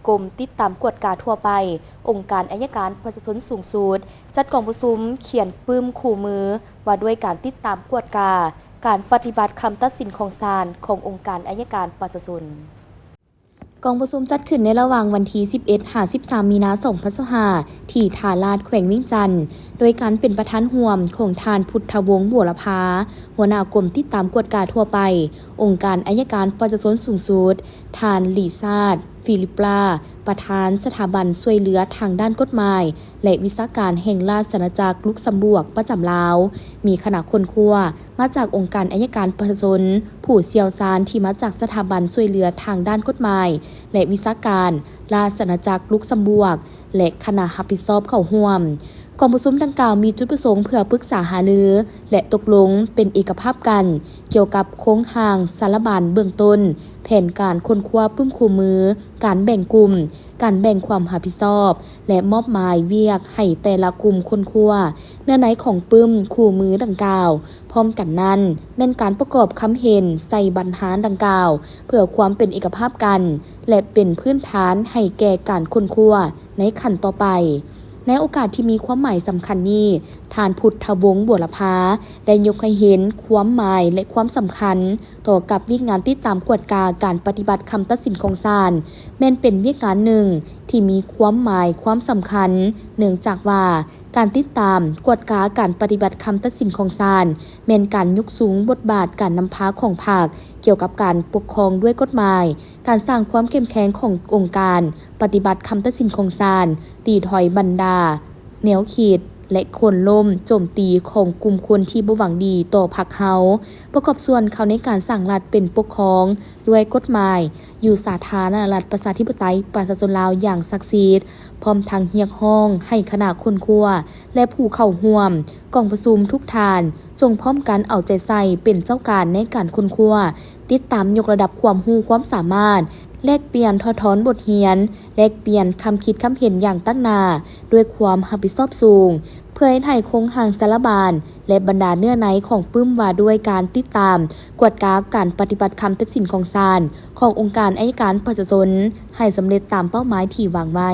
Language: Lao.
ກົມຕິດຕາມກວດກາທົ່ວໄປ, ອົງການໄອຍະການປະຊາຊົນສູງສຸດ ຈັດກອງປະຊຸມຂຽນປຶ້ມຄູ່ມື ວ່າດ້ວຍການຕິດຕາມກວດກາ ການປະຕິບັດຄຳຕັດສິນຂອງສານ ຂອງອົງການໄອຍະການປະຊາຊົນ. ກອງປະຊຸມຈັດຂຶ້ນໃນລະຫວ່າງວັນທີສິບເອັດ ຫາ ສິບສາມ ມີນາ ສອງພັນຊາວຫ້າ ທີ່ທ່າລາດ ແຂວງວຽງຈັນ, ໂດຍການເປັນປະທານຮ່ວມຂອງທ່ານ ພຸດທະວົງ ບົວລະພາ ຫົວໜ້າກົມຕິດຕາມກວດກາທົ່ວໄປ ອົງການໄອຍະການປະຊາຊົນສູງສຸດ, ທ່ານ ລີຊາດ ຟີລິບປາ ປະທານສະຖາບັນຊ່ວຍເຫຼືອທາງດ້ານກົດໝາຍ ແລະ ວິຊາການແຫ່ງລາຊະອານາຈັກລຸກຊຳບວກປະຈຳລາວ, ມີຄະນະຄົ້ນຄວ້າມາຈາກອົງການໄອຍະການປະຊາຊົນ, ຜູ້ຊ່ຽວຊານທີ່ມາຈາກສະຖາບັນຊ່ວຍເຫຼືອທາງດ້ານກົດໝາຍ ແລະ ວິຊາການລາຊະອານາຈັກລຸກຊຳບວກ ແລະ ຄະນະຮັບຜິດຊອບເຂົ້າຮ່ວມ. ກອງປະຊຸມດັ່ງກ່າວມີຈຸດປະສົງເພື່ອປຶກສາຫາລື ແລະ ຕົກລົງເປັນເອກະພາບກັນ ກ່ຽວກັບໂຄງຮ່າງສາລະບານເບື້ອງຕົ້ນ, ແຜນການຄົ້ນຄວ້າປຶ້ມຄູ່ມື, ການແບ່ງກຸ່ມ, ການແບ່ງຄວາມຮັບຜິດຊອບ ແລະ ມອບໝາຍວຽກໃຫ້ແຕ່ລະກຸ່ມຄົ້ນຄວ້າເນື້ອໃນຂອງປຶ້ມຄູ່ມືດັ່ງກ່າວ. ພ້ອມກັນນັ້ນ ແມ່ນການປະກອບຄຳເຫັນໃສ່ບັນຫາດັ່ງກ່າວ ເພື່ອຄວາມເປັນເອກະພາບກັນ ແລະ ເປັນພື້ນຖານໃຫ້ແກ່ການຄົ້ນຄວ້າໃນຂັ້ນຕໍ່ໄປ. ໃນໂອກາດທີ່ມີຄວາມໝາຍສຳຄັນນີ້, ທ່ານ ພຸດທະວົງ ບົວລະພາ ໄດ້ຍົກໃຫ້ເຫັນຄວາມໝາຍ ແລະ ຄວາມສຳຄັນຕໍ່ກັບວຽກງານຕິດຕາມກວດກາການປະຕິບັດຄຳຕັດສິນຂອງສານ ແມ່ນເປັນວຽກງານໜຶ່ງທີ່ມີຄວາມໝາຍຄວາມສຳຄັນ, ເນື່ອງຈາກວ່າ ການຕິດຕາມກວດກາການປະຕິບັດຄຳຕັດສິນຂອງສານ ແມ່ນການຍົກສູງບົດບາດການນຳພາຂອງພັກ ກ່ຽວກັບການປົກຄອງດ້ວຍກົດໝາຍ, ການສ້າງຄວາມເຂັ້ມແຂງຂອງອົງການປະຕິບັດຄຳຕັດສິນຂອງສານ, ຕີຖອຍບັນດາແນວຄິດ ແລະ ໂຄ່ນລົ້ມໂຈມຕີຂອງກຸ່ມຄົນທີ່ບໍ່ຫວັງດີຕໍ່ພັກເຮົາ, ປະກອບສ່ວນເຂົ້າໃນການສ້າງລັດເປັນປົກຄອງດ້ວຍກົດໝາຍ ຢູ່ສາທາລະນະລັດປະຊາທິປະໄຕປະຊາຊົນລາວຢ່າງສັກສິດ, ພ້ອມທັງຮຽກຮ້ອງໃຫ້ຄະນະຄົ້ນຄວ້າ ແລະ ຜູ້ເຂົ້າຮ່ວມກອງປະຊຸມທຸກທ່ານ ຈົ່ງພ້ອມກັນເອົາໃຈໃສ່ເປັນເຈົ້າການໃນການຄົ້ນຄວ້າ, ຕິດຕາມຍົກລະດັບຄວາມຮູ້ຄວາມສາມາດ, ແລກປ່ຽນຖອດຖອນບົດຮຽນ, ແລກປ່ຽນຄຳຄິດຄຳເຫັນຢ່າງຕັ້ງໜ້າ ດ້ວຍຄວາມຮັບຜິດຊອບສູງ, ເພື່ອເຮັດໃຫ້ໂຄງຮ່າງສາລະບານ ແລະ ບັນດາເນື້ອໃນຂອງປຶ້ມວ່າດ້ວຍການຕິດຕາມກວດກາການປະຕິບັດຄຳຕັດສິນຂອງສານ ຂອງອົງການໄອຍະການປະຊາຊົນ ໃຫ້ສຳເລັດຕາມເປົ້າໝາຍທີ່ວາງໄວ້.